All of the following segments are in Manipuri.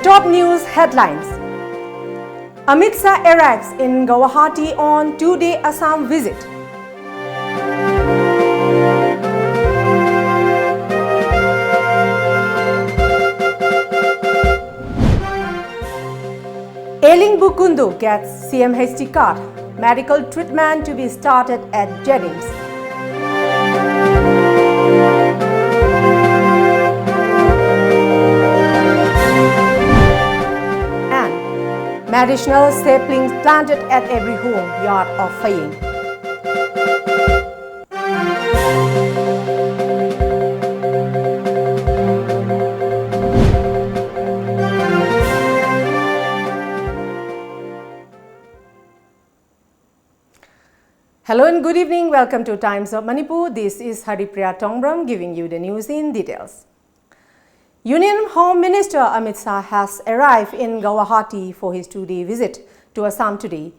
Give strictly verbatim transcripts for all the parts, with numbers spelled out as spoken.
Top news headlines. Amit Shah arrives in Guwahati on two-day Assam visit. Ailing Bukundu gets C M H T card. Medical treatment to be started at Jennings. And medicinal saplings planted at every home yard of Phayeng. Hello and good evening. Welcome to Times of Manipur. This is Haripriya Tongbram giving you the news in details. Union Home Minister Amit Shah has arrived in Guwahati for his two-day visit to Assam today.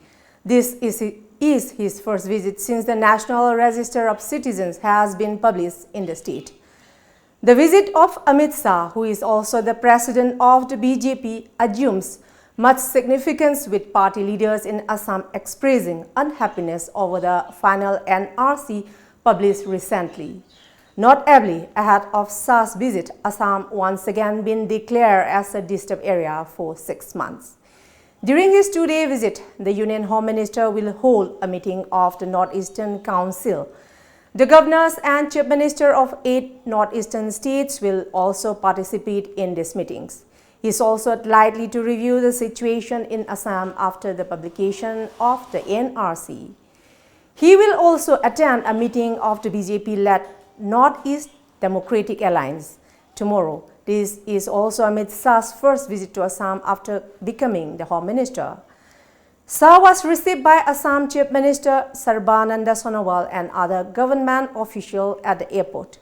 This is, is his first visit since the National Register of Citizens has been published in the state. The visit of Amit Shah, who is also the president of the B J P, assumes much significance, with party leaders in Assam expressing unhappiness over the final N R C published recently. Notably, ahead of Shah's visit, Assam once again been declared as a disturbed area for six months. During his two-day visit, the Union Home Minister will hold a meeting of the Northeastern Council. The governors and chief minister of eight northeastern states will also participate in these meetings. He is also likely to review the situation in Assam after the publication of the N R C. He will also attend a meeting of the B J P-led Northeast Democratic Alliance tomorrow. This is also Amit Shah's first visit to Assam after becoming the Home Minister. Shah was received by Assam Chief Minister Sarbananda Sonowal and other government officials at the airport.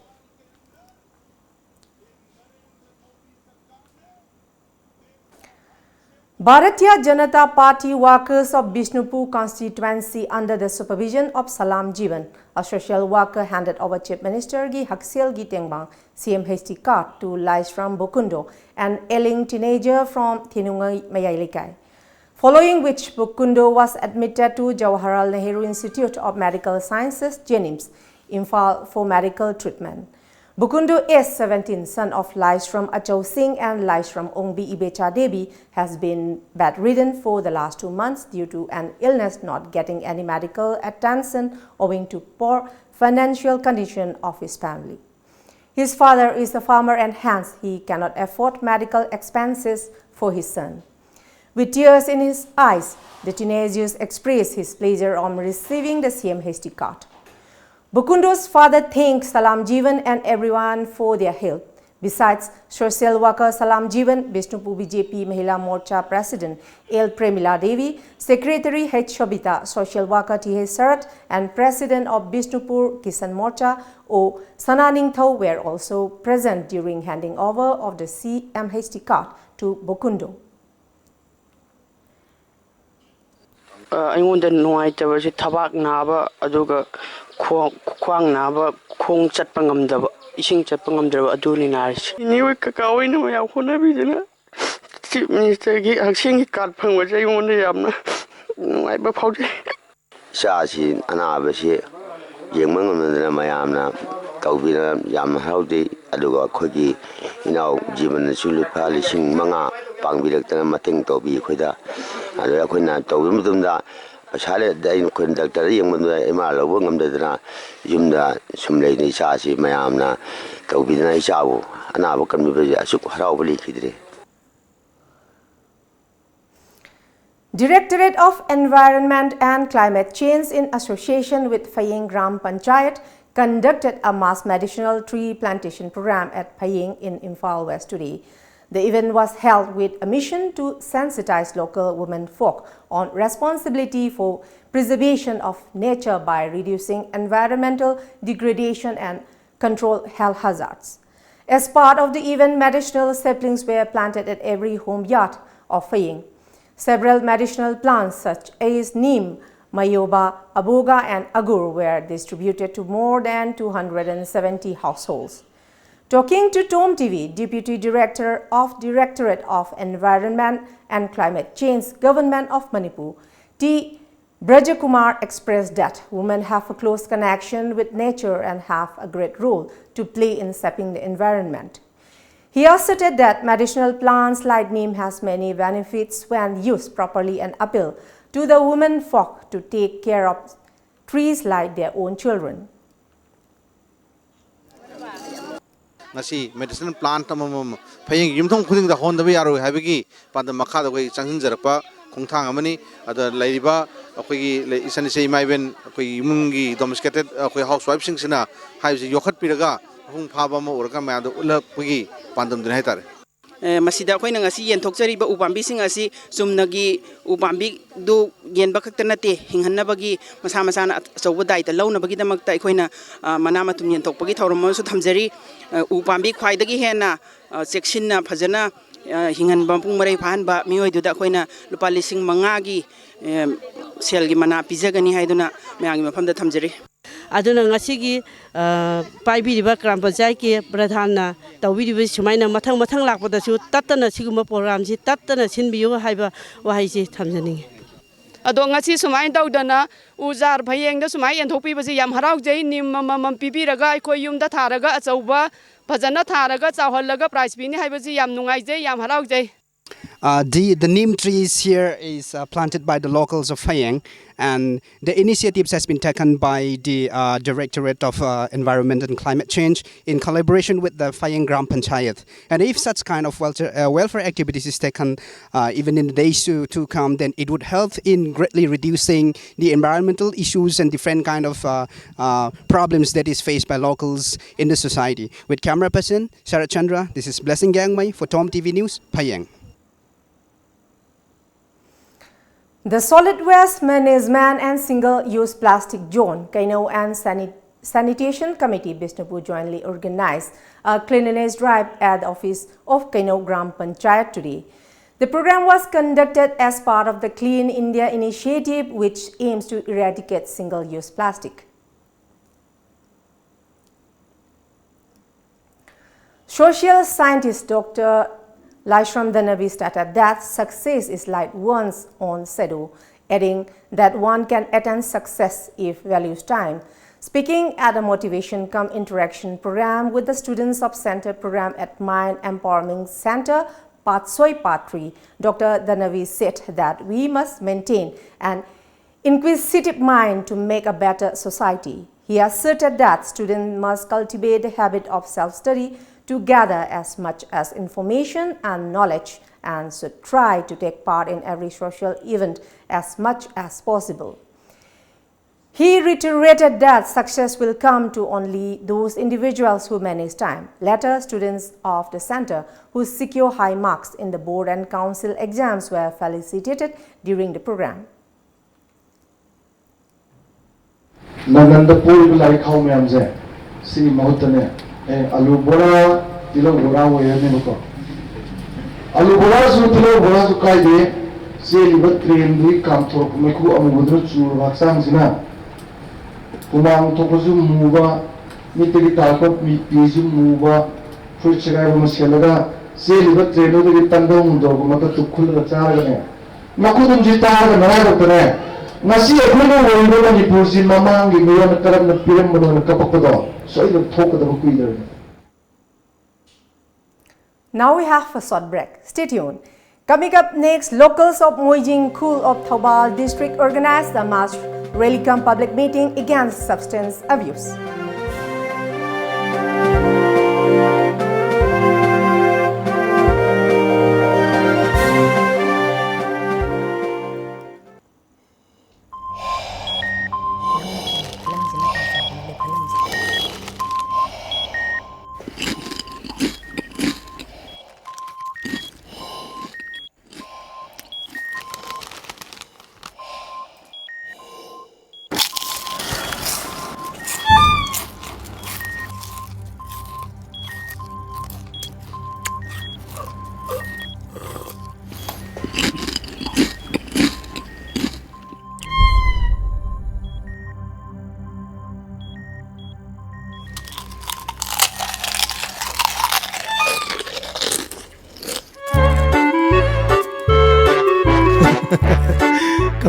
Bharatiya Janata Party workers of Bishnupur constituency under the supervision of Salam Jeevan, a social worker, handed over Chief Minister gi Hakseal gi Tengbang C M H T card to Laishram Bukundo, an ailing teenager from Thinungai Mayai Leikai. Following which, Bukundo was admitted to Jawaharlal Nehru Institute of Medical Sciences, JNIMS, Imphal for medical treatment. Bukundo, age seventeen, son of Laishram Achau Singh and Laishram Ongbi Ibecha Devi, has been bedridden for the last two months due to an illness, not getting any medical attention owing to poor financial condition of his family. His father is a farmer and hence he cannot afford medical expenses for his son. With tears in his eyes, the teenagers expressed his pleasure on receiving the C M H T card. Bukundo's father thanked Salam Jeevan and everyone for their help. Besides social worker Salam Jeevan, Bishnupur B J P Mahila Morcha President L Premila Devi, Secretary H Shobita, social worker T H Sarat, and President of Bishnupur Kisan Morcha O Sana Ningthou were also present during handing over of the C M H T card to Bukundo. ꯑꯩꯉꯣꯟꯗ ꯅꯨꯡꯉꯥꯏꯇꯕꯁꯦ ꯊꯕꯥꯛ ꯅꯥꯕ, ꯑꯗꯨꯒ ꯈ꯭ꯋꯥꯡ ꯅꯥꯕ, ꯈꯣꯡ ꯆꯠꯄ ꯉꯝꯗꯕ, ꯏꯁꯤꯡ ꯆꯠꯄ ꯉꯝꯗ꯭ꯔꯕ, ꯑꯗꯨꯅꯤ ꯅꯥꯔꯤꯁꯦ꯫ ꯏꯅꯦ ꯍꯣꯏ ꯀꯀꯥ ꯍꯣꯏꯅ ꯃꯌꯥꯝ ꯍꯣꯠꯅꯕꯤꯗꯅ ꯆꯤꯐ ꯃꯤꯅꯤꯁꯇꯔꯒꯤ ꯍꯛꯁꯦꯜꯒꯤ ꯀꯥꯔꯗ ꯐꯪꯕꯁꯦ ꯑꯩꯉꯣꯟꯗ ꯌꯥꯝꯅ ꯅꯨꯡꯉꯥꯏꯕ ꯐꯥꯎꯖꯩ꯫ ꯏꯆꯥꯁꯤ ꯑꯅꯥꯕꯁꯤ ꯌꯦꯡꯕ ꯉꯝꯅꯗꯅ ꯃꯌꯥꯝꯅ ꯇꯧꯕꯤꯗꯅ ꯌꯥꯝ ꯍꯔꯥꯎꯖꯩ꯫ ꯑꯗꯨꯒ ꯑꯩꯈꯣꯏꯒꯤ ꯏꯅꯥꯎ ꯖꯤꯕꯟꯅꯁꯨ ꯂꯨꯄꯥ ꯂꯤꯁꯤꯡ ꯃꯉꯥ ꯄꯥꯡꯕꯤꯔꯛꯇꯅ ꯃꯇꯦꯡ ꯇꯧꯕꯤ ꯑꯩꯈꯣꯏꯗ꯫ ꯑꯗꯨꯗ ꯑꯩꯈꯣꯏꯅ ꯇꯧꯕ ꯃꯇꯝꯗ ꯄꯩꯁꯥ ꯂꯩꯔꯗꯤ ꯑꯩꯈꯣꯏꯅ ꯗꯥꯛꯇꯔꯗ ꯌꯦꯡꯕꯗꯨꯗ ꯏꯃꯥ ꯂꯧꯕ ꯉꯝꯗꯗꯅ ꯌꯨꯝꯗ ꯁꯨꯝ ꯂꯩꯅ ꯏꯆꯥꯁꯤ ꯃꯌꯥꯝꯅ ꯇꯧꯕꯤꯗꯅ ꯏꯆꯥꯕꯨ ꯑꯅꯥꯕ ꯀꯟꯕꯤꯕꯁꯦ ꯑꯁꯨꯛ ꯍꯔꯥꯎꯕ ꯂꯩꯈꯤꯗ꯭ꯔꯤ꯫ Directorate of Environment and Climate Change, in association with Phayeng Gram Panchayat, conducted a mass medicinal tree plantation program at Phayeng in Imphal West today. The event was held with a mission to sensitize local women folk on responsibility for preservation of nature by reducing environmental degradation and control health hazards. As part of the event, medicinal saplings were planted at every home yard of Phayeng. Several medicinal plants such as neem, mayoba, aboga, and agur were distributed to more than two hundred seventy households. Talking to Tom T V, Deputy Director of Directorate of Environment and Climate Change, Government of Manipur, T Brajakumar, expressed that women have a close connection with nature and have a great role to play in shaping the environment. He asserted that medicinal plants like neem has many benefits when used properly and appeal to the women folk to take care of trees like their own children. ꯉꯁꯤ ꯃꯦꯗꯤꯁꯤꯅꯦꯜ ꯄ꯭ꯂꯥꯟꯠ ꯑꯃꯃꯝ ꯐꯌꯦꯡ ꯌꯨꯝꯊꯣꯡ ꯈꯨꯗꯤꯡꯗ ꯍꯧꯍꯟꯗꯕ ꯌꯥꯔꯣꯏ ꯍꯥꯏꯕꯒꯤ ꯄꯥꯟꯗꯝ ꯃꯈꯥꯗ ꯑꯩꯈꯣꯏ ꯆꯪꯁꯤꯟꯖꯔꯛꯄ ꯈꯣꯡꯊꯥꯡ ꯑꯃꯅꯤ꯫ ꯑꯗ ꯂꯩꯔꯤꯕ ꯑꯩꯈꯣꯏꯒꯤ ꯂꯩ-, ꯏꯆꯟ ꯏꯆꯦ ꯏꯃꯥ ꯏꯕꯦꯟ ꯑꯩꯈꯣꯏꯒꯤ ꯏꯃꯨꯡꯒꯤ ꯗꯣꯃꯦꯁꯇꯤꯀꯦꯇꯦꯠ ꯑꯩꯈꯣꯏ ꯍꯥꯎꯁ ꯋꯥꯏꯐꯁꯤꯡꯁꯤꯅ ꯍꯥꯏꯕꯁꯤ ꯌꯣꯛꯈꯠꯄꯤꯔꯒ ꯃꯄꯨꯡ ꯐꯥꯕ ꯑꯃ ꯑꯣꯏꯔꯒ ꯃꯌꯥꯝꯗ ꯎꯠꯂꯛꯄꯒꯤ ꯄꯥꯟꯗꯝꯗꯨꯅꯤ ꯍꯥꯏꯇꯥꯔꯦ꯫ ꯑꯦ, ꯃꯁꯤꯗ ꯑꯩꯈꯣꯏꯅ ꯉꯁꯤ ꯌꯦꯟꯊꯣꯛꯆꯔꯤꯕ ꯎꯄꯥꯝꯕꯤꯁꯤꯡ ꯑꯁꯤ ꯆꯨꯝꯅꯒꯤ ꯎꯄꯥꯝꯕꯤꯗꯨ ꯌꯦꯟꯕ ꯈꯛꯇ ꯅꯠꯇꯦ, ꯍꯤꯡꯍꯟꯅꯕꯒꯤ ꯃꯁꯥ ꯃꯁꯥꯅ ꯑꯆꯧꯕ ꯗꯥꯏꯇ ꯂꯧꯅꯕꯒꯤꯗꯃꯛꯇ ꯑꯩꯈꯣꯏꯅ, ꯑ, ꯃꯅꯥ ꯃꯊꯨꯝ ꯌꯦꯟꯊꯣꯛꯄꯒꯤ ꯊꯧꯔꯝ ꯑꯃꯁꯨ ꯊꯝꯖꯔꯤ꯫ ꯑ, ꯎꯄꯥꯝꯕꯤ ꯈ꯭ꯋꯥꯏꯗꯒꯤ ꯍꯦꯟꯅ, ꯑ, ꯆꯦꯛꯁꯤꯟꯅ ꯐꯖꯅ, ꯑ, ꯍꯤꯡꯍꯟꯕ, ꯃꯄꯨꯡ ꯃꯔꯩ ꯐꯥꯍꯟꯕ ꯃꯤꯑꯣꯏꯗꯨꯗ ꯑꯩꯈꯣꯏꯅ ꯂꯨꯄꯥ ꯂꯤꯁꯤꯡ ꯃꯉꯥꯒꯤ, ꯑ, ꯁꯦꯜꯒꯤ ꯃꯅꯥ ꯄꯤꯖꯒꯅꯤ ꯍꯥꯏꯗꯨꯅ ꯃꯌꯥꯝꯒꯤ ꯃꯐꯝꯗ ꯊꯝꯖꯔꯤ꯫ ꯑꯗꯨꯅ ꯉꯁꯤꯒꯤ, ꯑ, ꯄꯥꯏꯕꯤꯔꯤꯕ ꯒ꯭ꯔꯥꯝ ꯄꯟꯆꯥꯌꯠꯀꯤ ꯄ꯭ꯔꯙꯥꯟꯅ ꯇꯧꯕꯤꯔꯤꯕ ꯁꯨꯃꯥꯏꯅ ꯃꯊꯪ ꯃꯊꯪ ꯂꯥꯛꯄꯗꯁꯨ ꯇꯠꯇꯅ ꯁꯤꯒꯨꯝꯕ ꯄ꯭ꯔꯣꯒ꯭ꯔꯥꯝꯁꯤ ꯇꯠꯇꯅ ꯁꯤꯟꯕꯤꯌꯨ ꯍꯥꯏꯕ ꯋꯥꯍꯩꯁꯤ ꯊꯝꯖꯅꯤꯡꯉꯤ꯫ ꯑꯗꯣ ꯉꯁꯤ ꯁꯨꯃꯥꯏꯅ ꯇꯧꯗꯅ ꯎ ꯆꯥꯔ ꯐꯌꯦꯡꯗ ꯁꯨꯃꯥꯏꯅ ꯌꯦꯟꯊꯣꯛꯄꯤꯕꯁꯤ ꯌꯥꯝ ꯍꯔꯥꯎꯖꯩ꯫ ꯅꯤꯝ ꯑꯃꯃꯝ ꯄꯤꯕꯤꯔꯒ ꯑꯩꯈꯣꯏ ꯌꯨꯝꯗ ꯊꯥꯔꯒ ꯑꯆꯧꯕ ꯐꯖꯅ ꯊꯥꯔꯒ ꯆꯥꯎꯍꯜꯂꯒ ꯄ꯭ꯔꯥꯏꯖ ꯄꯤꯅꯤ ꯍꯥꯏꯕꯁꯤ ꯌꯥꯝ ꯅꯨꯡꯉꯥꯏꯖꯩ, ꯌꯥꯝ ꯍꯔꯥꯎꯖꯩ꯫ Uh, the, the neem trees here is uh, planted by the locals of Fayeng, and the initiatives has been taken by the uh, Directorate of uh, Environment and Climate Change in collaboration with the Fayeng Gram Panchayat. And if such kind of welfare, uh, welfare activities is taken uh, even in the days to, to come, then it would help in greatly reducing the environmental issues and different kind of uh, uh, problems that is faced by locals in the society. With camera person Sharat Chandra, this is Blessing Gangmei for Tom T V News, Fayeng. The Solid Waste Management and Single-Use Plastic Zone, Keinou and Sanit- Sanitation Committee, Bishnupur jointly organized a cleanliness drive at the office of Keinou Gram Panchayat today. The program was conducted as part of the Clean India initiative, which aims to eradicate single-use plastic. Social scientist Doctor Laishram Dhanvi stated that success is like one's own shadow, adding that one can attain success if values time. Speaking at a motivation cum interaction program with the students of Center Program at Mind Empowerment Center, Patsoi Patri, Doctor Dhanvi said that we must maintain an inquisitive mind to make a better society. He asserted that students must cultivate the habit of self-study to gather as much as information and knowledge and should try to take part in every social event as much as possible. He reiterated that success will come to only those individuals who manage time. Later, students of the center who secure high marks in the board and council exams were felicitated during the program. ꯅꯪꯒꯟꯗ ꯄꯣꯛꯏꯕ ꯂꯥꯏꯔꯤꯛ ꯈꯥꯎ ꯃꯌꯥꯝꯁꯦ ꯁꯤꯒꯤ ꯃꯍꯨꯠꯇꯅꯦ, ꯑꯦ, ꯑꯂꯨ ꯕꯣꯔꯥ, ꯇꯤꯜꯍꯧ ꯕꯣꯔꯥ ꯑꯣꯏꯔꯅꯦꯕꯀꯣ꯫ ꯑꯂꯨ ꯕꯣꯔꯥꯁꯨ ꯇꯤꯜꯍꯧ ꯕꯣꯔꯥꯁꯨ ꯀꯥꯏꯗꯦ꯫ ꯆꯦꯜꯂꯤꯕ ꯇ꯭ꯔꯦꯟꯗꯨꯒꯤ ꯀꯥꯝꯊꯣꯔꯛꯄ ꯃꯩꯈꯨ ꯑꯃꯨꯕꯗꯨꯅ ꯆꯨꯔꯕ ꯍꯛꯆꯥꯡꯁꯤꯅ ꯍꯨꯃꯥꯡ ꯊꯣꯛꯄꯁꯨ ꯃꯨꯕ, ꯃꯤꯠꯇꯒꯤ ꯇꯥꯔꯛꯄ ꯃꯤ- ꯄꯤꯁꯨ ꯃꯨꯕ, ꯐꯨꯔꯤꯠ ꯁꯦꯒꯥꯏꯕ ꯑꯃ ꯁꯦꯠꯂꯒ ꯆꯦꯜꯂꯤꯕ ꯇ꯭ꯔꯦꯟꯗꯨꯗꯒꯤ ꯇꯟꯗꯧ ꯃꯨꯟꯗꯧꯔꯛꯄ ꯃꯀꯛꯇꯨ ꯈꯨꯜꯂꯒ ꯆꯥꯔꯒꯅꯦ, ꯃꯈꯨꯗꯨꯝꯁꯤ ꯇꯥꯔꯒ ꯅꯔꯥꯏꯕꯛꯇꯅꯦ, ꯉꯁꯤ ꯑꯩꯈꯣꯏꯅ ꯑꯣꯏꯔꯤꯕ ꯃꯅꯤꯄꯨꯔꯁꯤ ꯃꯃꯥꯡꯒꯤ ꯃꯤꯔꯣꯟꯅ ꯀꯔꯝꯅ ꯄꯤꯔꯝꯕꯅꯣꯅ ꯀꯞꯄꯛꯄꯗꯣ ꯁꯣꯏꯗꯅ ꯊꯣꯛꯀꯗꯕ ꯀꯨꯏꯗ꯭ꯔꯕꯅꯤ꯫ Now we have a short break. Stay tuned. Coming up next, locals of Moijing Khul of Thoubal district organized a mass rally cum public meeting against substance abuse.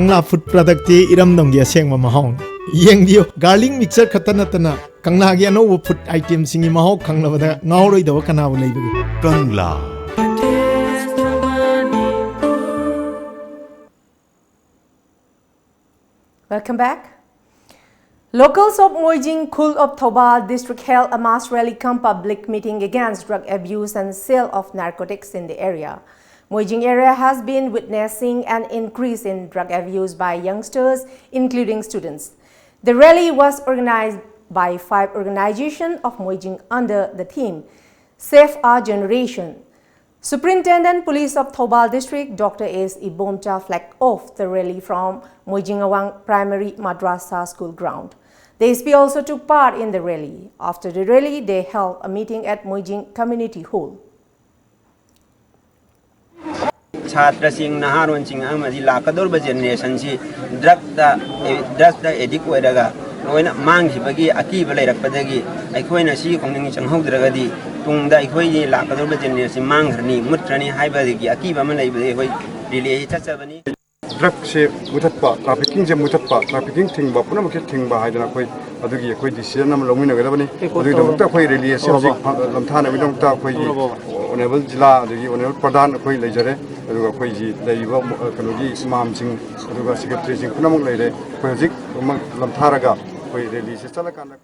Kangla food ꯄ꯭ꯔꯗꯛꯇꯤ ꯏꯔꯝꯗꯝꯒꯤ ꯑꯁꯦꯡꯕ ꯃꯍꯥꯎꯅꯤ꯫ ꯌꯦꯡꯕꯤꯌꯨ, ꯒꯥꯔꯂꯤꯛ ꯃꯤꯛꯆꯔ ꯈꯛꯇ ꯅꯠꯇꯅ ꯀꯪꯂꯥꯒꯤ ꯑꯅꯧꯕ ꯐꯨꯗ ꯑꯥꯏꯇꯦꯝꯁꯤꯡꯒꯤ ꯃꯍꯥꯎ ꯈꯪꯂꯕꯗ ꯉꯥꯎꯔꯣꯏꯗꯕ ꯀꯅꯥꯕꯨ ꯂꯩꯕꯒꯦ? ꯀꯪꯂꯥ꯫ Welcome back. Locals of Moijing Khul of Thoubal district held a mass rally cum public meeting against drug abuse and sale of narcotics in the area. Moijing area has been witnessing an increase in drug abuse by youngsters, including students. The rally was organized by five organizations of Moijing under the theme Save Our Generation. Superintendent Police of Thoubal District, Doctor S Ibomcha, flagged off the rally from Moijing Awang Primary Madrasa School ground. The S P also took part in the rally. After the rally, they held a meeting at Moijing Community Hall. ꯁꯥꯇ꯭ꯔꯁꯤꯡ, ꯅꯍꯥꯔꯣꯟꯁꯤꯡ ꯑꯃꯗꯤ ꯂꯥꯛꯀꯗꯧꯔꯤꯕ ꯖꯦꯅꯦꯔꯦꯁꯟꯁꯤ ꯗ꯭ꯔꯛꯇ, ꯗ꯭ꯔꯛꯇ ꯑꯦꯗꯤꯛ ꯑꯣꯏꯔꯒ ꯂꯣꯏꯅ ꯃꯥꯡꯈꯤꯕꯒꯤ ꯑꯀꯤꯕ ꯂꯩꯔꯛꯄꯗꯒꯤ ꯑꯩꯈꯣꯏꯅ ꯁꯤ ꯈꯣꯡꯖꯪ ꯆꯪꯍꯧꯗ꯭ꯔꯒꯗꯤ ꯇꯨꯡꯗ ꯑꯩꯈꯣꯏꯒꯤ ꯂꯥꯛꯀꯗꯧꯔꯤꯕ ꯖꯦꯅꯦꯔꯦꯁꯟꯁꯤ ꯃꯥꯡꯈ꯭ꯔꯅꯤ, ꯃꯨꯠꯈ꯭ꯔꯅꯤ ꯍꯥꯏꯕꯒꯤ ꯑꯀꯤꯕ ꯑꯃ ꯂꯩꯕꯗꯒꯤ ꯑꯩꯈꯣꯏ ꯔꯤꯂꯦ ꯆꯠꯆꯕꯅꯤ꯫ ꯗ꯭ꯔꯛꯁꯦ ꯃꯨꯊꯠꯄ, ꯇ꯭ꯔꯥꯐꯤꯀꯤꯡꯁꯦ ꯃꯨꯊꯠꯄ, ꯇ꯭ꯔꯥꯐꯤꯀꯤꯡ ꯊꯤꯡꯕ, ꯄꯨꯝꯅꯃꯛꯁꯦ ꯊꯤꯡꯕ ꯍꯥꯏꯗꯅ ꯑꯩꯈꯣꯏ ꯑꯗꯨꯒꯤ ꯑꯩꯈꯣꯏ ꯗꯤꯁꯤꯖꯟ ꯑꯃ ꯂꯧꯃꯤꯟꯅꯒꯗꯕꯅꯤ꯫ ꯑꯗꯨꯒꯤꯗꯃꯛꯇ ꯑꯩꯈꯣꯏ ꯔꯦꯂꯤ ꯑꯁꯤ ꯍꯧꯖꯤꯛ ꯂꯝꯊꯥꯅꯕꯒꯤꯗꯃꯛꯇ ꯑꯩꯈꯣꯏꯒꯤ ꯑꯣꯅꯔꯦꯕꯜ ꯖꯤꯂꯥ ꯑꯗꯒꯤ ꯑꯣꯅꯔꯦꯕꯜ ꯄ꯭ꯔꯙꯥꯟ ꯑꯩꯈꯣꯏ ꯂꯩꯖꯔꯦ꯫ ꯑꯗꯨꯒ ꯑꯩꯈꯣꯏꯒꯤ ꯂꯩꯔꯤꯕ ꯀꯩꯅꯣꯒꯤ ꯏꯃꯥꯝꯁꯤꯡ ꯑꯗꯨꯒ ꯁꯦꯀ꯭ꯔꯦꯇꯔꯤꯁꯤꯡ ꯄꯨꯝꯅꯃꯛ ꯂꯩꯔꯦ꯫ ꯑꯩꯈꯣꯏ ꯍꯧꯖꯤꯛ ꯂꯝꯊꯥꯔꯒ ꯑꯩꯈꯣꯏ ꯔꯦꯂꯤꯁꯦ ꯆꯠꯂꯀꯥꯟꯗ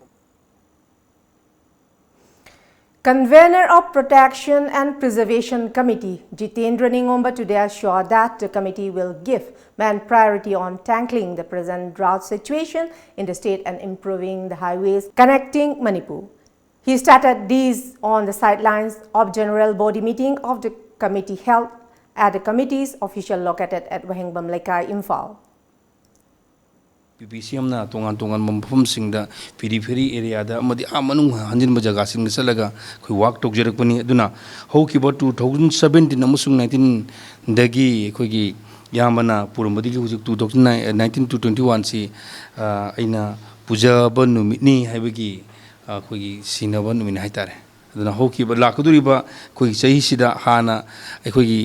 Convener of Protection and Preservation Committee, Jitendra Ningomba, today assured that the committee will give main priority on tackling the present drought situation in the state and improving the highways connecting Manipur. He stated this on the sidelines of general body meeting of the committee held at the committee's official located at Wahengbam Leikai, Imphal. ꯄꯤ ꯄꯤ ꯁꯤ ꯑꯦꯝꯅ ꯇꯣꯉꯥꯟ ꯇꯣꯉꯥꯟꯕ ꯃꯐꯝꯁꯤꯡꯗ ꯄꯤꯔꯤꯐꯦꯔꯤ ꯑꯦꯔꯤꯌꯥꯗ ꯑꯃꯗꯤ ꯑꯥ ꯃꯅꯨꯡ ꯍꯟꯖꯤꯟꯕ ꯖꯒꯥꯁꯤꯡꯗ ꯆꯠꯂꯒ ꯑꯩꯈꯣꯏ ꯋꯥꯛ ꯇꯧꯖꯔꯛꯄꯅꯤ꯫ ꯑꯗꯨꯅ ꯍꯧꯈꯤꯕ ꯇꯨ ꯊꯥꯎꯖꯟ ꯁꯕꯦꯟꯇꯤꯟ ꯑꯃꯁꯨꯡ ꯅꯥꯏꯟꯇꯤꯟꯗꯒꯤ ꯑꯩꯈꯣꯏꯒꯤ ꯏꯌꯥꯝꯕꯅ ꯄꯨꯔꯝꯕꯗꯒꯤ ꯍꯧꯖꯤꯛ two thousand nineteen to twenty ꯋꯥꯟꯁꯤ ꯑꯩꯅ ꯄꯨꯖꯕ ꯅꯨꯃꯤꯠꯅꯤ ꯍꯥꯏꯕꯒꯤ ꯑꯩꯈꯣꯏꯒꯤ ꯁꯤꯟꯅꯕ ꯅꯨꯃꯤꯠꯅꯤ ꯍꯥꯏꯇꯥꯔꯦ꯫ ꯑꯗꯨꯅ ꯍꯧꯈꯤꯕ ꯂꯥꯛꯀꯗꯧꯔꯤꯕ ꯑꯩꯈꯣꯏꯒꯤ ꯆꯍꯤꯁꯤꯗ ꯍꯥꯟꯅ ꯑꯩꯈꯣꯏꯒꯤ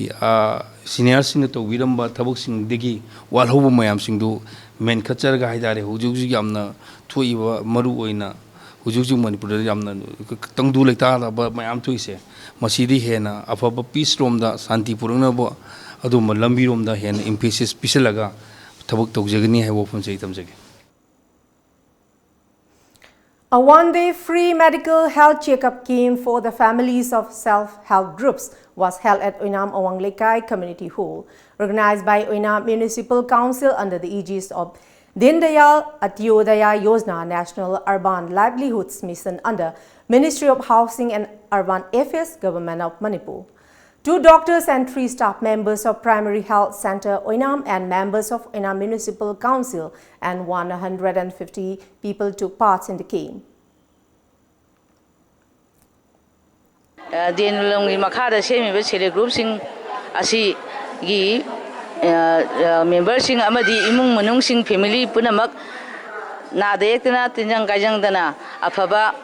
ꯁꯤꯅꯤꯌꯔꯁꯤꯡꯅ ꯇꯧꯕꯤꯔꯝꯕ ꯊꯕꯛꯁꯤꯡꯗꯒꯤ ꯋꯥꯠꯍꯧꯕ ꯃꯌꯥꯝꯁꯤꯡꯗꯨ ꯃꯦꯟꯈꯠꯆꯔꯒ ꯍꯥꯏꯇꯥꯔꯦ, ꯍꯧꯖꯤꯛ ꯍꯧꯖꯤꯛ ꯌꯥꯝꯅ ꯊꯣꯛꯏꯕ, ꯃꯔꯨ ꯑꯣꯏꯅ ꯍꯧꯖꯤꯛ ꯍꯧꯖꯤꯛ ꯃꯅꯤꯄꯨꯔꯗ ꯌꯥꯝꯅ ꯇꯪꯗꯨ ꯂꯩꯇꯥꯗꯕ ꯃꯌꯥꯝ ꯊꯣꯛꯏꯁꯦ, ꯃꯁꯤꯗꯤ ꯍꯦꯟꯅ ꯑꯐꯕ ꯄꯤꯁꯔꯣꯝꯗ, ꯁꯥꯟꯇꯤ ꯄꯨꯔꯛꯅꯕ ꯑꯗꯨꯒꯨꯝꯕ ꯂꯝꯕꯤꯔꯣꯝꯗ ꯍꯦꯟꯅ ꯏꯝꯐꯦꯁꯤꯁ ꯄꯤꯁꯜꯂꯒ ꯊꯕꯛ ꯇꯧꯖꯒꯅꯤ ꯍꯥꯏꯕ ꯋꯥꯐꯝꯁꯦ ꯑꯩ ꯊꯝꯖꯒꯦ꯫ A one-day free medical health checkup camp for the families of self-help groups was held at Oinam Awang Lekai Community Hall, organized by Oinam Municipal Council under the aegis of Deen Dayal Antyodaya Yojana, National Urban Livelihoods Mission under Ministry of Housing and Urban Affairs, Government of Manipur. Two doctors and three staff members of Primary Health Center Oinam and members of Oinam Municipal Council and one hundred fifty people took part in the camp. ꯗꯦꯟ ꯂꯝꯒꯤ ꯃꯈꯥꯗ ꯁꯦꯝꯃꯤꯕ ꯁꯦꯜꯐ ꯍꯦꯜꯞ ꯒ꯭ꯔꯨꯞꯁꯤꯡ ꯑꯁꯤꯒꯤ ꯃꯦꯝꯕꯔꯁꯤꯡ ꯑꯃꯗꯤ ꯏꯃꯨꯡ ꯃꯅꯨꯡꯁꯤꯡ, ꯐꯦꯃꯤꯂꯤ ꯄꯨꯝꯅꯃꯛ ꯅꯥꯗ ꯌꯦꯛꯇꯅ, ꯇꯤꯟꯖꯪ ꯀꯥꯏꯖꯪꯗꯅ ꯑꯐꯕ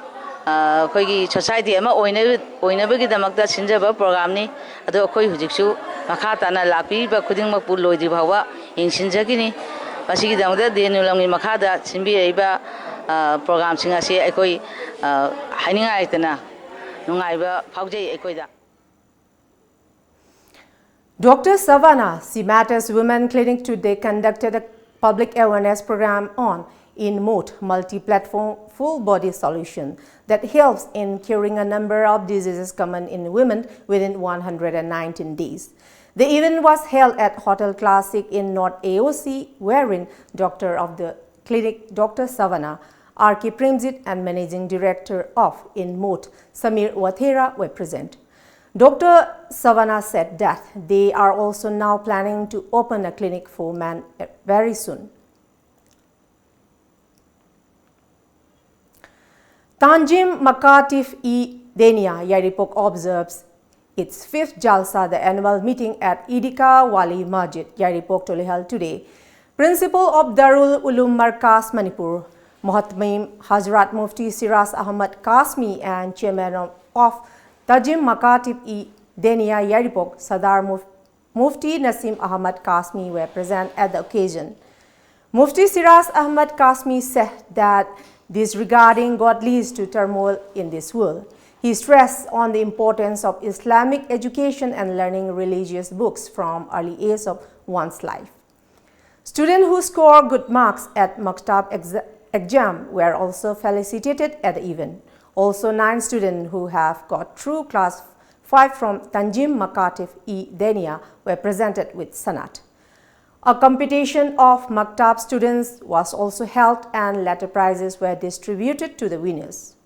ꯑꯩꯈꯣꯏꯒꯤ ꯁꯣꯁꯥꯏꯇꯤ ꯑꯃ ꯑꯣꯏꯅꯕꯒꯤꯗꯃꯛꯇ ꯁꯤꯟꯖꯕ ꯄ꯭ꯔꯣꯒ꯭ꯔꯥꯝꯅꯤ꯫ ꯑꯗꯣ ꯑꯩꯈꯣꯏ ꯍꯧꯖꯤꯛꯁꯨ ꯃꯈꯥ ꯇꯥꯅ ꯂꯥꯛꯄꯤꯔꯤꯕ ꯈꯨꯗꯤꯡꯃꯛꯄꯨ ꯂꯣꯏꯗ꯭ꯔꯤ ꯐꯥꯎꯕ ꯌꯦꯡꯁꯤꯟꯖꯈꯤꯅꯤ꯫ ꯃꯁꯤꯒꯤꯗꯃꯛꯇ ꯗꯦꯟ ꯂꯝꯒꯤ ꯃꯈꯥꯗ ꯁꯤꯟꯕꯤꯔꯛꯏꯕ ꯄ꯭ꯔꯣꯒ꯭ꯔꯥꯝꯁꯤꯡ ꯑꯁꯤ ꯑꯩꯈꯣꯏ ꯍꯥꯏꯅꯤꯡꯉꯥꯏ ꯂꯩꯇꯅ ꯅꯨꯡꯉꯥꯏꯕ ꯐꯥꯎꯖꯩ ꯑꯩꯈꯣꯏꯗ꯫ Doctor Savannah, she matters Women Clinic today conducted a public awareness program on InMode multi-platform full body solution that helps in curing a number of diseases common in women within one hundred nineteen days. The event was held at Hotel Classic in North A O C, wherein Doctor of the clinic, Doctor Savannah, R K Premjit, and Managing Director of InMode, Samir Wathera, were present. Doctor Savannah said that they are also now planning to open a clinic for men very soon. Tanzim Makatib-e-Denia Yairipok observes its fifth Jalsa, the annual meeting at Idika Wali Masjid, Yairipok, to be held today. Principal of Darul Uloom Markaz Manipur, Muhtaram Hazrat Mufti Shiraz Ahmad Kashmiri and Chairman of Tanzim Makatib-e-Denia Yairipok, Sadar Muf- Mufti Naseem Ahmad Kashmi were present at the occasion. Mufti Shiraz Ahmad Kashmi said that disregarding God leads to turmoil in this world. He stressed on the importance of Islamic education and learning religious books from early age of one's life. Students who score good marks at Maktab ex- exam were also felicitated at the event. Also, nine students who have got through class five from Tanjim Makatib-e Denia were presented with Sanad. A competition of Maktab students was also held and latter prizes were distributed to the winners.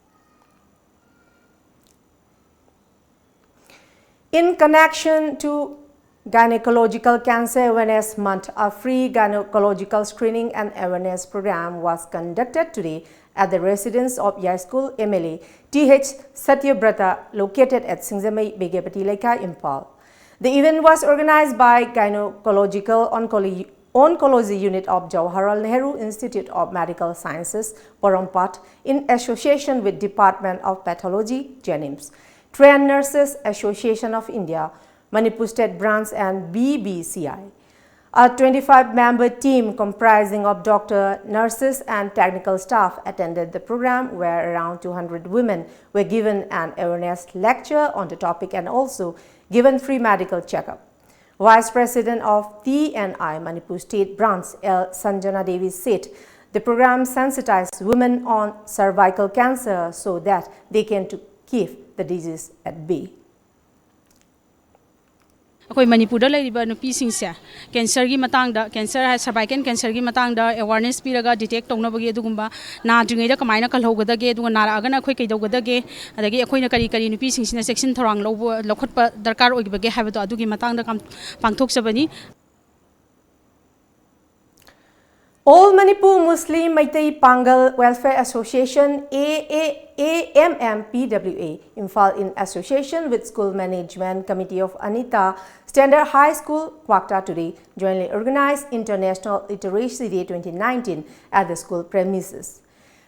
In connection to Gynecological Cancer Awareness Month, a free gynecological screening and awareness program was conducted today at the residence of Yaskul M L A T H Satyabrata, located at Singjamei Begepati Leikai, Imphal. The event was organized by Gynecological Oncology, Oncology Unit of Jawaharlal Nehru Institute of Medical Sciences, Porompat, in association with Department of Pathology, JNIMS, Trained Nurses Association of India, Manipur State Branch and B B C I. A twenty-five member team comprising of doctor, nurses and technical staff attended the program, where around two hundred women were given an awareness lecture on the topic and also given free medical checkup. Vice President of T N I Manipur State Branch, L Sanjana Devi, said the program sensitized women on cervical cancer so that they can to keep the disease at bay. ꯑꯩꯈꯣꯏ ꯃꯅꯤꯄꯨꯔꯗ ꯂꯩꯔꯤꯕ ꯅꯨꯄꯤꯁꯤꯡꯁꯦ ꯀꯦꯟꯁꯔꯒꯤ ꯃꯇꯥꯡꯗ, ꯀꯦꯟꯁꯔ ꯍꯥꯏ, ꯁꯔꯚꯥꯏꯀꯦꯜ ꯀꯦꯟꯁꯔꯒꯤ ꯃꯇꯥꯡꯗ ꯑꯦꯋꯥꯔꯅꯦꯁ ꯄꯤꯔꯒ ꯗꯤꯇꯦꯛ ꯇꯧꯅꯕꯒꯤ, ꯑꯗꯨꯒꯨꯝꯕ ꯅꯥꯗ꯭ꯔꯤꯉꯩꯗ ꯀꯃꯥꯏꯅ ꯀꯜꯍꯧꯒꯗꯒꯦ, ꯑꯗꯨꯒ ꯅꯥꯔꯛꯑꯒꯅ ꯑꯩꯈꯣꯏ ꯀꯩꯗꯧꯒꯗꯒꯦ, ꯑꯗꯒꯤ ꯑꯩꯈꯣꯏꯅ ꯀꯔꯤ ꯀꯔꯤ ꯅꯨꯄꯤꯁꯤꯡꯁꯤꯅ ꯆꯦꯛꯁꯤꯟ ꯊꯧꯔꯥꯡ ꯂꯧꯕ, ꯂꯧꯈꯠꯄ ꯗꯔꯀꯥꯔ ꯑꯣꯏꯕꯒꯦ ꯍꯥꯏꯕꯗꯣ ꯑꯗꯨꯒꯤ ꯃꯇꯥꯡꯗ ꯀꯝ-, ꯄꯥꯡꯊꯣꯛꯆꯕꯅꯤ꯫ All Manipur Muslim Meitei Pangal Welfare Association, A A A M M P W A, Imphal, in association with School Management Committee of Anita Standard High School, Kwakta, today jointly organized International Literacy Day twenty nineteen at the school premises.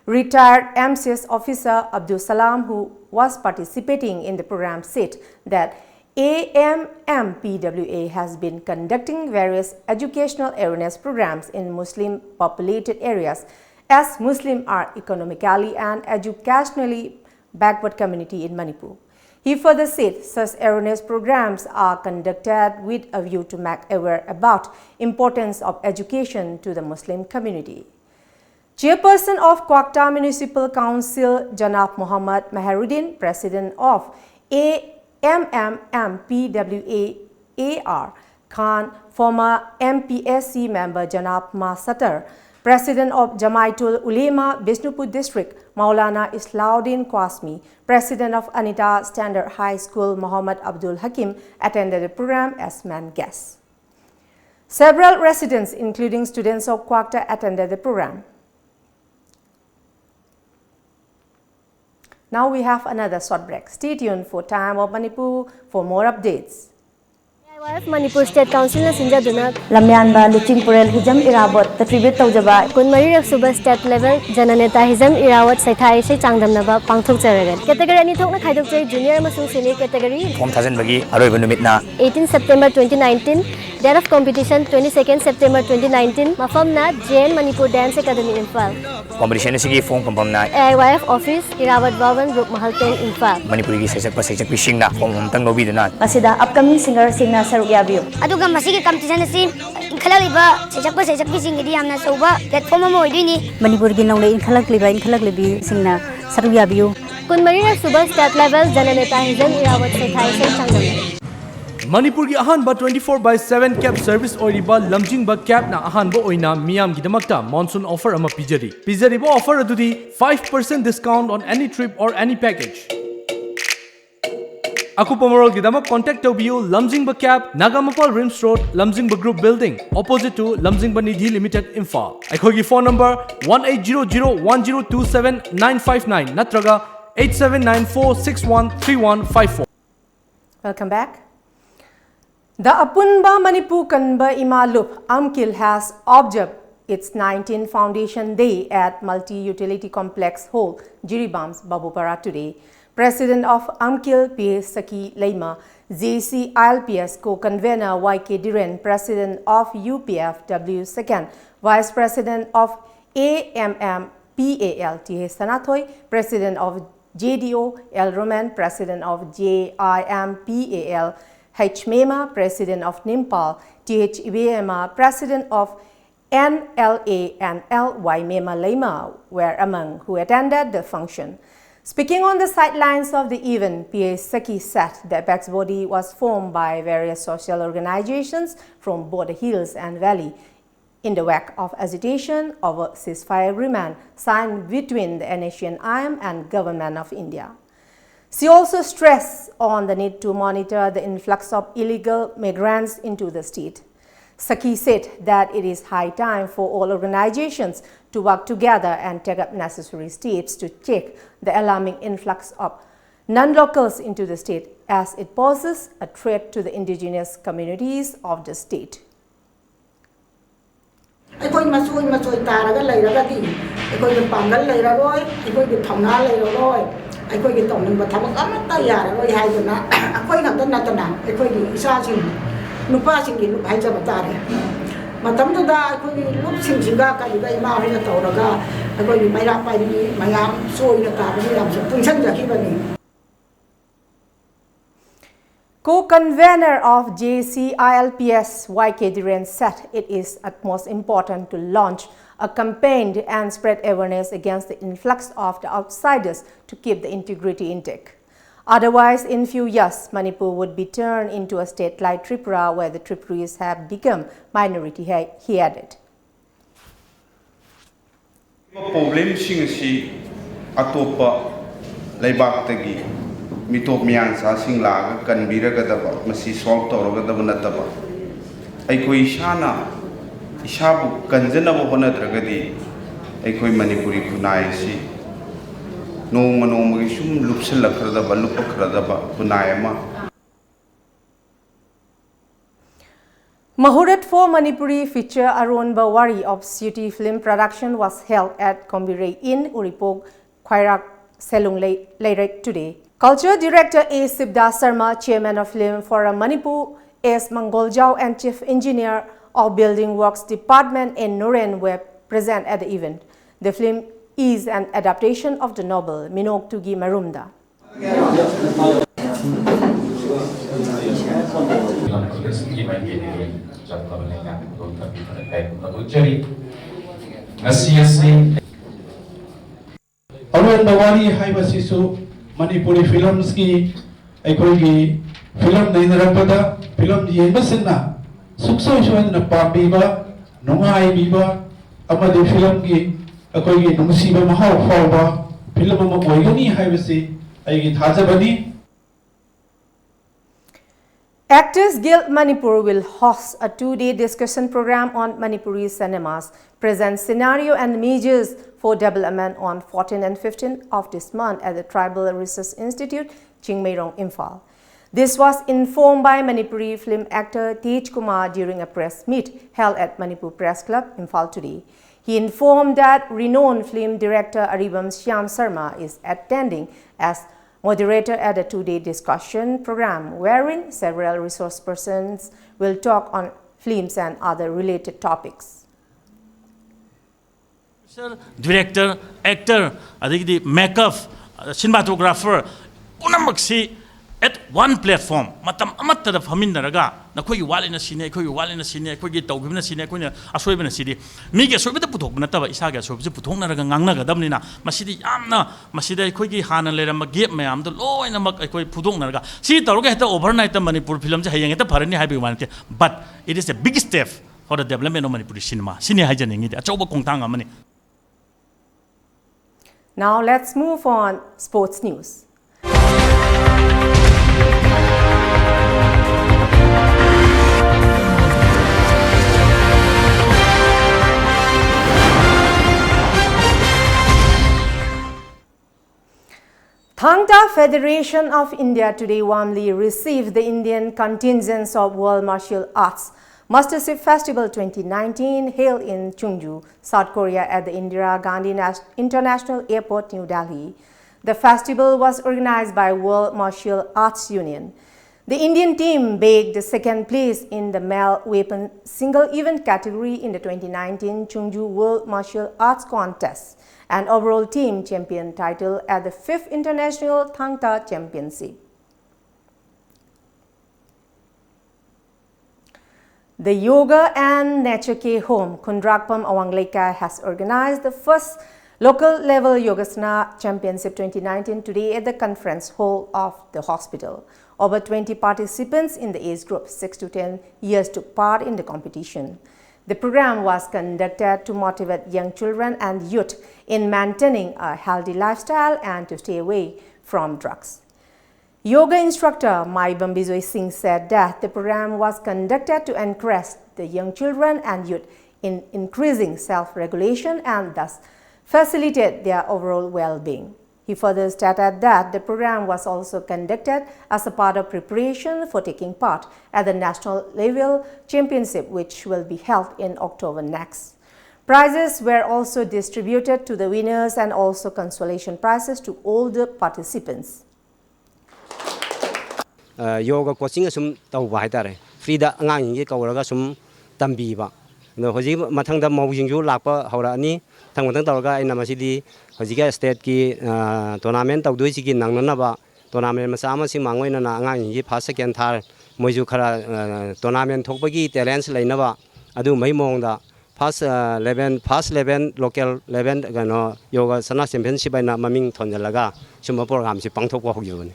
Retired M C S officer Abdul Salam, who was participating in the program, said that A M M P W A has been conducting various educational awareness programs in Muslim populated areas, as Muslims are economically and educationally backward community in Manipur. He further said such awareness programs are conducted with a view to make aware about importance of education to the Muslim community. Chairperson of Kwakta Municipal Council, Janab Muhammad Maharuddin, President of A M M M P W A A R Khan, former M P S C member Janab Masatar, President of Jamaitul Ulema, Bishnupur District, Maulana Islauddin Qasmi, President of Anita Standard High School, Muhammad Abdul Hakim, attended the program as main guests. Several residents, including students of Kwakta, attended the program. Now we have another short break. Stay tuned for Time of Manipur for more updates. A I Y F Manipur state ꯀꯥꯎꯟꯁꯤꯜꯅ ꯁꯤꯟꯖꯗꯨꯅ ꯂꯝꯌꯥꯟꯕ ꯂꯨꯆꯤꯡ ꯄꯨꯔꯦꯜ ꯍꯤꯖꯝ ꯏꯔꯥꯕꯣꯠꯇ tribute ꯇꯧꯖꯕ ꯀꯨꯟꯃꯔꯤꯔꯛ ꯁꯨꯕ ꯁ꯭ꯇꯦꯠ ꯂꯦꯚꯦꯜ ꯖꯅꯅꯦꯇꯥ ꯍꯤꯖꯝ ꯏꯔꯥꯋꯠ ꯁꯩꯊꯥ ꯏꯁꯩ ꯆꯥꯡꯗꯝꯅꯕ ꯄꯥꯡꯊꯣꯛꯆꯔꯒꯅꯤ꯫ ꯀꯦꯇꯦꯒꯣꯔꯤ ꯑꯅꯤ ꯊꯣꯛꯅ ꯈꯥꯏꯗꯣꯛꯆꯩ, ꯖꯨꯅꯤꯌꯔ ꯑꯃꯁꯨꯡ ꯁꯦꯅꯤꯌꯔ ꯀꯦꯇꯦꯒꯣꯔꯤ꯫ ꯐꯣꯝ ꯊꯥꯖꯤꯟꯕꯒꯤ ꯑꯔꯣꯏꯕ ꯅꯨꯃꯤꯠꯅ eighteen September twenty nineteen, date of competition twenty second September twenty nineteen, ꯃꯐꯝꯅ J N Manipur dance academy Imphal. Competition ꯑꯁꯤꯒꯤ ꯐꯣꯝ ꯐꯪꯐꯝꯅ A I Y F office, Irabot Bhavan, group ꯃꯍꯜꯇꯦꯟ, ꯏꯝꯐꯥꯜ꯫ ꯃꯅꯤꯄꯨꯔꯒꯤ ꯁꯩꯁꯛꯄ ꯁꯩꯁꯛꯄꯤꯁꯤꯡꯅ ꯐꯣꯝ ꯑꯃꯇꯪ ꯂꯧꯕꯤꯗꯨꯅ ꯃꯁꯤꯗ upcoming singerꯁꯤꯡꯅ ꯁꯔꯨꯛ ꯌꯥꯕꯤꯌꯨ꯫ ꯑꯗꯨꯒ ꯃꯁꯤꯒꯤ ꯀꯝꯄꯤꯇꯤꯁꯟ ꯑꯁꯤ ꯏꯟꯈꯠꯂꯛꯂꯤꯕ ꯁꯩꯁꯛꯄ ꯁꯩꯁꯛꯄꯤꯁꯤꯡꯒꯤꯗꯤ ꯌꯥꯝꯅ ꯑꯆꯧꯕ ꯄ꯭ꯂꯦꯠꯐꯣꯝ ꯑꯃ ꯑꯣꯏꯗꯣꯏꯅꯤ꯫ ꯃꯅꯤꯄꯨꯔꯒꯤ ꯅꯧꯅ ꯏꯟꯈꯠꯂꯛꯂꯤꯕ ꯏꯟꯈꯠꯂꯛꯂꯤꯕꯤꯁꯤꯡꯅ ꯁꯔꯨꯛ ꯌꯥꯕꯤꯌꯨ꯫ ꯀꯨꯟꯃꯔꯤꯔꯛ ꯁꯨꯕ ꯁ꯭ꯇꯦꯠ ꯂꯦꯚꯦꯜ ꯖꯅꯅꯦꯇꯥ ꯍꯤꯖꯝ ꯏꯔꯥꯋꯠ ꯁꯩꯊꯥ ꯏꯁꯩ ꯆꯥꯡꯗꯝꯅꯕ꯫ ꯃꯅꯤꯄꯨꯔꯒꯤ ꯑꯍꯥꯟꯕ twenty four by seven cab service ꯑꯣꯏꯔꯤꯕ ꯂꯝꯖꯤꯡꯕ cabꯅ ꯑꯍꯥꯟꯕ ꯑꯣꯏꯅ ꯃꯤꯌꯥꯝꯒꯤꯗꯃꯛꯇ monsoon offer ꯑꯃ ꯄꯤꯖꯔꯤ꯫ ꯄꯤꯖꯔꯤꯕ offer ꯑꯗꯨꯗꯤ five percent discount on any trip or any package꯫ ꯑꯀꯨꯞꯄ ꯃꯔꯣꯜꯒꯤꯗꯃꯛ contact ꯇꯧꯕꯤꯌꯨ ꯂꯝꯖꯤꯡꯕ cab, ꯅꯥꯒꯥꯃꯄꯥꯜ ꯔꯤꯝꯁ ꯔꯣꯗ, ꯂꯝꯖꯤꯡꯕ group building, opposite to ꯂꯝꯖꯤꯡꯕ ꯅꯤꯙꯤ ꯂꯤꯃꯤꯇꯦꯗ, ꯏꯝꯐꯥꯜ꯫ ꯑꯩꯈꯣꯏꯒꯤ phone number one eight zero zero one zero two seven nine five nine ꯅꯠꯇ꯭ꯔꯒ eight seven nine four six one three one five four꯫ Welcome back. The Apunba Manipur Kanba Ima Lup, AMKIL, has observed its nineteenth Foundation Day at Multi-Utility Complex Hall, Jiribam, Babupara today. President of AMKIL P Sakhi Leima, J C I L P S co-convener Y K Dhiren, President of U P F W second, Vice President of A M M P A L Th Sanathoi, President of J D O L Roman, President of J I M P A L H Mema, President of NIMPAL Th Ibeyama, President of N L A N L Y Mema Leima were among who attended the function. Speaking on the sidelines of the event, P A Sakhi said the apex body was formed by various social organizations from both the hills and valley in the wake of agitation over ceasefire agreement signed between the N S C N I M and Government of India. She also stressed on the need to monitor the influx of illegal migrants into the state. Sakhi said that it is high time for all organizations to work together and take up necessary steps to check the alarming influx of non-locals into the state, as it poses a threat to the indigenous communities of the state. ꯑꯩꯈꯣꯏ ꯃꯆꯣꯏ ꯃꯆꯣꯏ ꯇꯥꯔꯒ ꯂꯩꯔꯒꯗꯤ ꯑꯩꯈꯣꯏꯒꯤ ꯄꯥꯡꯒꯜ ꯂꯩꯔꯔꯣꯏ, ꯑꯩꯈꯣꯏꯒꯤ ꯊꯧꯅꯥ ꯂꯩꯔꯔꯣꯏ, ꯑꯩꯈꯣꯏꯒꯤ ꯇꯧꯅꯤꯡꯕ ꯊꯕꯛ ꯑꯃꯠꯇ ꯌꯥꯔꯔꯣꯏ ꯍꯥꯏꯗꯨꯅ ꯑꯩꯈꯣꯏ ꯈꯛꯇ ꯅꯠꯇꯅ ꯑꯩꯈꯣꯏꯒꯤ ꯏꯆꯥꯁꯤꯡ, ꯅꯨꯄꯥꯁꯤꯡꯒꯤ ꯂꯨꯞ ꯍꯥꯏꯖꯕ ꯇꯥꯔꯦ꯫ ꯃꯇꯝꯗꯨꯗ ꯑꯩꯈꯣꯏꯒꯤ ꯂꯨꯞꯁꯤꯡꯁꯤꯒ ꯀꯔꯤꯒ ꯏꯃꯥ ꯍꯣꯏꯅ ꯇꯧꯔꯒ ꯑꯩꯈꯣꯏꯒꯤ ꯃꯩꯔꯥ ꯄꯥꯏꯕꯤ ꯃꯌꯥꯝ ꯆꯣꯏꯅ ꯇꯥꯕ ꯃꯌꯥꯝꯁꯦ ꯄꯨꯟꯁꯤꯟꯖꯈꯤꯕꯅꯤ꯫ Co-convener of J C I L P S Y K Dhiren said it is utmost important to launch a campaign and spread awareness against the influx of the outsiders to keep the integrity intact. Otherwise, in few years, Manipur would be turned into a state like Tripura, where the Tripuris have become minority, he he added. ꯄ꯭ꯔꯣꯕ꯭ꯂꯦꯝꯁꯤꯡ ꯑꯁꯤ ꯑꯇꯣꯞꯄ ꯂꯩꯕꯥꯛꯇꯒꯤ ꯃꯤꯇꯣꯞ ꯃꯤꯌꯥꯟꯆꯥꯁꯤꯡ ꯂꯥꯛꯑꯒ ꯀꯟꯕꯤꯔꯒꯗꯕ, ꯃꯁꯤ ꯁꯣꯜꯕ ꯇꯧꯔꯒꯗꯕ ꯅꯠꯇꯕ, ꯑꯩꯈꯣꯏ ꯏꯁꯥꯅ ꯏꯁꯥꯕꯨ ꯀꯟꯖꯅꯕ ꯍꯣꯠꯅꯗ꯭ꯔꯒꯗꯤ ꯑꯩꯈꯣꯏ ꯃꯅꯤꯄꯨꯔꯤ ꯈꯨꯟꯅꯥꯏ ꯑꯁꯤ ꯅꯣꯡꯃ ꯅꯣꯡꯃꯒꯤ ꯁꯨꯝ ꯂꯨꯞꯁꯤꯜꯂꯛꯈ꯭ꯔꯗꯕ, ꯂꯨꯞꯄꯛꯈ꯭ꯔꯗꯕ ꯈꯨꯟꯅꯥꯏ ꯑꯃ꯫ Muhurat for Manipuri feature Aronba Wari of Siti film production was held at Kombirei Inn, Uripok, Khwairak Selung Lei- Leiret today. Culture Director A Sibda Sharma, Chairman of Film Forum Manipur, S Mangoljao, and Chief Engineer of Building Works Department N Noren were present at the event. The film is an adaptation of the novel Minok Tugi Marumda. ꯑꯔꯣꯟꯕ ꯋꯥꯔꯤ ꯍꯥꯏꯕꯁꯤꯁꯨ ꯃꯅꯤꯄꯨꯔꯤ films ꯀꯤ ꯑꯩꯈꯣꯏꯒꯤ film ꯅꯩꯅꯔꯛꯄꯗ film ꯑꯃ ꯑꯣꯏꯒꯅꯤ ꯍꯥꯏꯕꯁꯤ ꯑꯩꯒꯤ ꯊꯥꯖꯕꯅꯤ꯫ Actors Guild Manipur will host a two-day discussion program on film and other related topics. ꯑꯔꯣꯟꯕ ꯋꯥꯔꯤ ꯍꯥꯏꯕꯁꯤꯁꯨ ꯃꯅꯤꯄꯨꯔꯤ films ꯀꯤ ꯑꯩꯈꯣꯏꯒꯤ film ꯅꯩꯅꯔꯛꯄꯗ film ꯌꯦꯡꯕꯁꯤꯡꯅ ꯁꯨꯡꯁꯣꯏ ꯁꯣꯏꯗꯅ ꯄꯥꯝꯕꯤꯕ, ꯅꯨꯡꯉꯥꯏꯕꯤꯕ ꯑꯃꯗꯤ film ꯒꯤ ꯑꯩꯈꯣꯏꯒꯤ ꯅꯨꯡꯁꯤꯕ ꯃꯍꯥꯎ ꯐꯥꯎꯕ film ꯑꯃ ꯑꯣꯏꯒꯅꯤ ꯍꯥꯏꯕꯁꯤ ꯑꯩꯒꯤ ꯊꯥꯖꯕꯅꯤ꯫ Actors Guild Manipur will host a two-day discussion program on Manipuri cinema's present scenario and measures for development on fourteenth and fifteenth of this month at the Tribal Research Institute, Chingmeirong, Imphal. This was informed by Manipuri film actor Tej Kumar during a press meet held at Manipur Press Club, Imphal today. He informed that renowned film director Aribam Shyam Sharma is attending as moderator at a two-day discussion program wherein several resource persons will talk on films and other related topics. Director, actor, ꯑꯗꯒꯤꯗꯤ makeup, cinematographer, ꯄꯨꯝꯅꯃꯛꯁꯤ at one platform ꯃꯇꯝ ꯑꯃꯠꯇꯗ ꯐꯝꯃꯤꯟꯅꯔꯒ ꯅꯈꯣꯏꯒꯤ ꯋꯥꯠꯂꯤꯅ ꯁꯤꯅꯤ, ꯑꯩꯈꯣꯏꯒꯤ ꯋꯥꯠꯂꯤꯅ ꯁꯤꯅꯤ, ꯑꯩꯈꯣꯏꯒꯤ ꯇꯧꯈꯤꯕꯅ ꯁꯤꯅꯤ, ꯑꯩꯈꯣꯏꯅ ꯑꯁꯣꯏꯕꯅ ꯁꯤꯗꯤ, ꯃꯤꯒꯤ ꯑꯁꯣꯏꯕꯗ ꯄꯨꯊꯣꯛꯄ ꯅꯠꯇꯕ ꯏꯁꯥꯒꯤ ꯑꯁꯣꯏꯕꯁꯤ ꯄꯨꯊꯣꯛꯅꯔꯒ ꯉꯥꯡꯅꯒꯗꯕꯅꯤꯅ ꯃꯁꯤꯗꯤ ꯌꯥꯝꯅ ꯃꯁꯤꯗ ꯑꯩꯈꯣꯏꯒꯤ ꯍꯥꯟꯅ ꯂꯩꯔꯝꯕ gap ꯃꯌꯥꯝꯗꯣ ꯂꯣꯏꯅꯃꯛ ꯑꯩꯈꯣꯏ ꯐꯨꯗꯣꯛꯅꯔꯒ ꯁꯤ ꯇꯧꯔꯒ ꯍꯦꯛꯇ overnight ꯃꯅꯤꯄꯨꯔ film ꯁꯦ ꯍꯌꯦꯡ ꯍꯦꯛꯇ ꯐꯔꯅꯤ ꯍꯥꯏꯕꯒꯤ ꯋꯥ ꯅꯠꯇꯦ, but it is a big step for the development of Manipuri cinema. ꯁꯤꯅꯤ ꯍꯥꯏꯖꯅꯤꯡꯉꯤꯗꯤ, ꯑꯆꯧꯕ ꯈꯣꯡꯊꯥꯡ ꯑꯃꯅꯤ꯫ Now let's move on sports news. Thangta Federation of India today warmly received the Indian contingents of World Martial Arts Mastership Festival twenty nineteen held in Chungju, South Korea at the Indira Gandhi Nas- International Airport, New Delhi. The festival was organized by World Martial Arts Union. The Indian team baked the second place in the male weapon single event category in the twenty nineteen Chungju World Martial Arts Contest and overall team champion title at the fifth International Thangta Championship. The Yoga and Nature Care Home, Khundrakpam Awang Leikai, has organized the first local level Yogasana Championship twenty nineteen today at the conference hall of the hospital. Over twenty participants in the age group six to ten years took part in the competition. The program was conducted to motivate young children and youth in maintaining a healthy lifestyle and to stay away from drugs. Yoga instructor Mai Bambizoi Singh said that the program was conducted to encourage the young children and youth in increasing self-regulation and thus facilitate their overall well-being. He further stated that the program was also conducted as a part of preparation for taking part at the national level championship, which will be held in October next. Prizes were also distributed to the winners and also consolation prizes to all the participants. Yoga coaching ꯑꯁꯨꯝ ꯇꯧꯕ ꯍꯥꯏꯇꯥꯔꯦ, ꯐ꯭ꯔꯤꯗ ꯑꯉꯥꯡꯁꯤꯡꯁꯤ ꯀꯧꯔꯒ ꯁꯨꯝ ꯇꯝꯕꯤꯕ꯫ ꯑꯗꯣ ꯍꯧꯖꯤꯛ ꯃꯊꯪꯗ ꯃꯧꯁꯤꯡꯁꯨ ꯂꯥꯛꯄ ꯍꯧꯔꯛꯑꯅꯤ꯫ ꯃꯊꯪ ꯃꯊꯪ ꯇꯧꯔꯒ ꯑꯩꯅ ꯃꯁꯤꯗꯤ ꯍꯧꯖꯤꯛꯀꯤ ꯁ꯭ꯇꯦꯠꯀꯤ ꯇꯣꯔꯅꯥꯃꯦꯟ ꯇꯧꯗꯣꯏꯁꯤꯒꯤ ꯅꯪꯅꯅꯕ ꯇꯣꯔꯅꯥꯃꯦꯟ ꯃꯆꯥ ꯑꯃ ꯁꯤ ꯃꯥꯡ ꯑꯣꯏꯅꯅ ꯑꯉꯥꯡꯁꯤꯡꯁꯤ ꯐꯥꯔꯁ, ꯁꯦꯀꯦꯟ, ꯊꯥꯔꯠ ꯃꯣꯏꯁꯨ ꯈꯔ ꯇꯣꯔꯅꯥꯃꯦꯟ ꯊꯣꯛꯄꯒꯤ ꯇꯦꯂꯦꯟꯁ ꯂꯩꯅꯕ ꯑꯗꯨꯝꯕꯒꯤ ꯃꯑꯣꯡꯗ first eleven, first eleven local eleven ꯀꯩꯅꯣ ꯌꯣꯒꯥꯁꯅꯥ ꯆꯦꯝꯄꯤꯌꯟꯁꯤꯞ ꯍꯥꯏꯅ ꯃꯃꯤꯡ ꯊꯣꯟꯖꯜꯂꯒ ꯁꯨꯝꯕ ꯄ꯭ꯔꯣꯒ꯭ꯔꯥꯝꯁꯤ ꯄꯥꯡꯊꯣꯛꯄ ꯍꯧꯈꯤꯕꯅꯤ꯫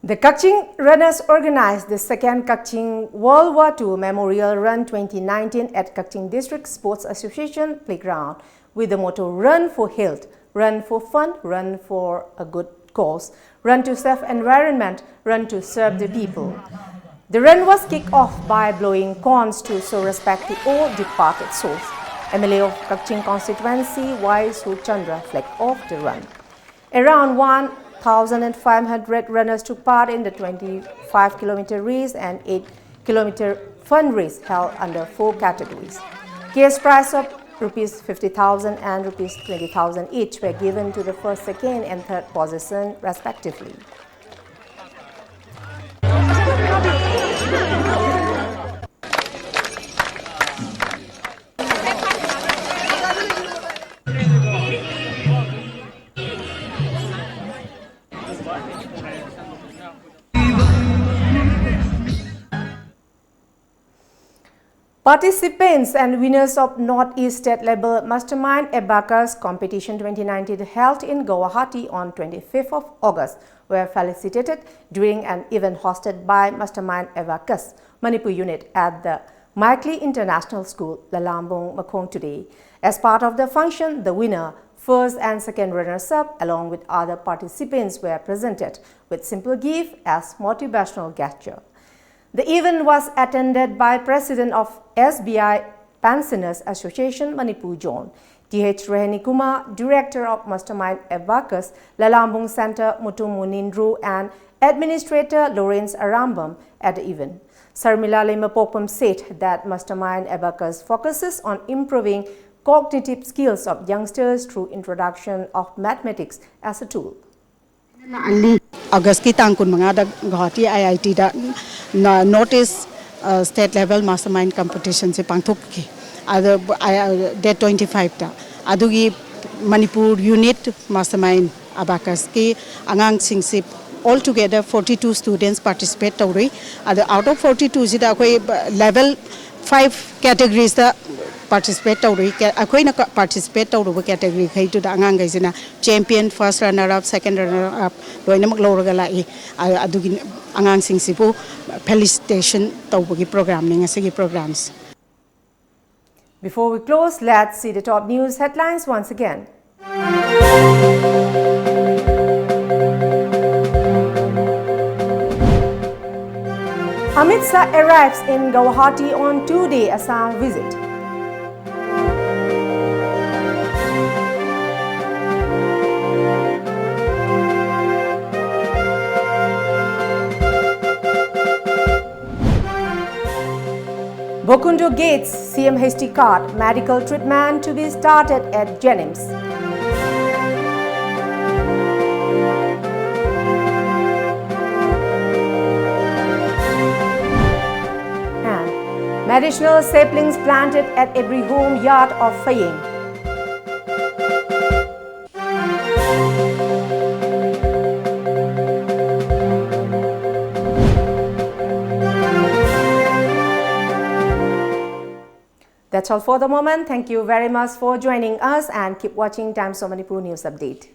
The Kakching runners organized the second Kakching World War two Memorial Run twenty nineteen at Kakching District Sports Association Playground with the motto Run for Health, Run for Fun, Run for a Good Cause, Run to Save Environment, Run to Serve the People. The run was kicked off by blowing horns to show respect to all departed souls. M L A of Kakching constituency, Y Surchandra, flagged off the run. Around one thousand five hundred runners took part in the twenty-five kilometer race and eight kilometer fun race held under four categories. Cash prize of Rupees fifty thousand and rupees twenty thousand each were given to the first, second, and third position, respectively. Participants and winners of Northeast State Level Mastermind Abacus Competition twenty nineteen, held in Guwahati on twenty-fifth of August, were felicitated during an event hosted by Mastermind Abacus Manipur Unit at the Maikhili International School, Lalambung, Makhong today. As part of the function, the winner, first and second runners-up, along with other participants, were presented with simple gift as motivational gesture. The event was attended by President of S B I Pensioners Association Manipur Zone, T H Rohini Kumar, Director of Mastermind Abacus, Lalambung Center, Mutum Munindru, and Administrator Lawrence Arambam at the event. Sarmila Leimapokpam said that Mastermind Abacus focuses on improving cognitive skills of youngsters through introduction of mathematics as a tool. ꯑꯥꯒꯁꯀꯤ ꯇꯥꯡ ꯀꯨꯟꯃꯉꯥꯗ ꯒꯨꯋꯥꯍꯥꯇꯤ ꯑꯥꯏ ꯑꯥꯏ ꯇꯤꯗ north east state level master mind ꯀꯝꯄꯤꯇꯤꯁꯟꯁꯦ ꯄꯥꯡꯊꯣꯛꯈꯤ꯫ ꯑꯗꯣ ꯗꯦꯠ ꯇ꯭ꯋꯦꯟꯇꯤ ꯐꯥꯏꯚꯇ ꯑꯗꯨꯒꯤ ꯃꯅꯤꯄꯨꯔ ꯌꯨꯅꯤꯠ ꯃꯥꯁꯇꯔ ꯃꯥꯏꯟ ꯑꯕꯥꯀꯁꯀꯤ ꯑꯉꯥꯡꯁꯤꯡꯁꯤ all together forty two students participate ꯇꯧꯔꯨꯏ꯫ ꯑꯗꯣ out of forty twoꯁꯤꯗ ꯑꯩꯈꯣꯏ ꯂꯦꯚꯦꯜ ꯐꯥꯏꯚ ꯀꯦꯇꯒꯔꯤꯁꯇ ꯄꯥꯔꯇꯤꯁꯤꯄꯦꯠ ꯇꯧꯔꯨꯏ꯫ ꯑꯩꯈꯣꯏꯅ ꯄꯥꯔꯇꯤꯁꯤꯄꯦꯠ ꯇꯧꯔꯨꯕ ꯀꯦꯇꯒꯔꯤꯈꯩꯗꯨꯗ ꯑꯉꯥꯡꯈꯩꯁꯤꯅ ꯆꯦꯝꯄꯤꯌꯟ, ꯐꯥꯔꯁ ꯔꯟꯅꯔ ꯑꯞ, ꯁꯦꯀꯦꯟ ꯔꯟꯅꯔ ꯑꯞ ꯂꯣꯏꯅꯃꯛ ꯂꯧꯔꯒ ꯂꯥꯛꯏ꯫ ꯑꯗꯨꯒꯤ ꯑꯉꯥꯡꯁꯤꯡꯁꯤꯕꯨ ꯐꯦꯂꯤꯁꯤꯇꯦꯁꯟ ꯇꯧꯕꯒꯤ ꯄ꯭ꯔꯣꯒ꯭ꯔꯥꯝꯅꯤ ꯉꯁꯤꯒꯤ ꯄ꯭ꯔꯣꯒ꯭ꯔꯥꯝꯁꯦ꯫ Before we close, let's see the top news headlines once again. Amit Shah arrives in Guwahati on two-day Assam visit. Bokun Window gates, C M H T card, medical treatment to be started at JNIMS. And medicinal saplings planted at every home yard of Phayeng. That's all for the moment. Thank you very much for joining us and keep watching Times of Manipur News Update.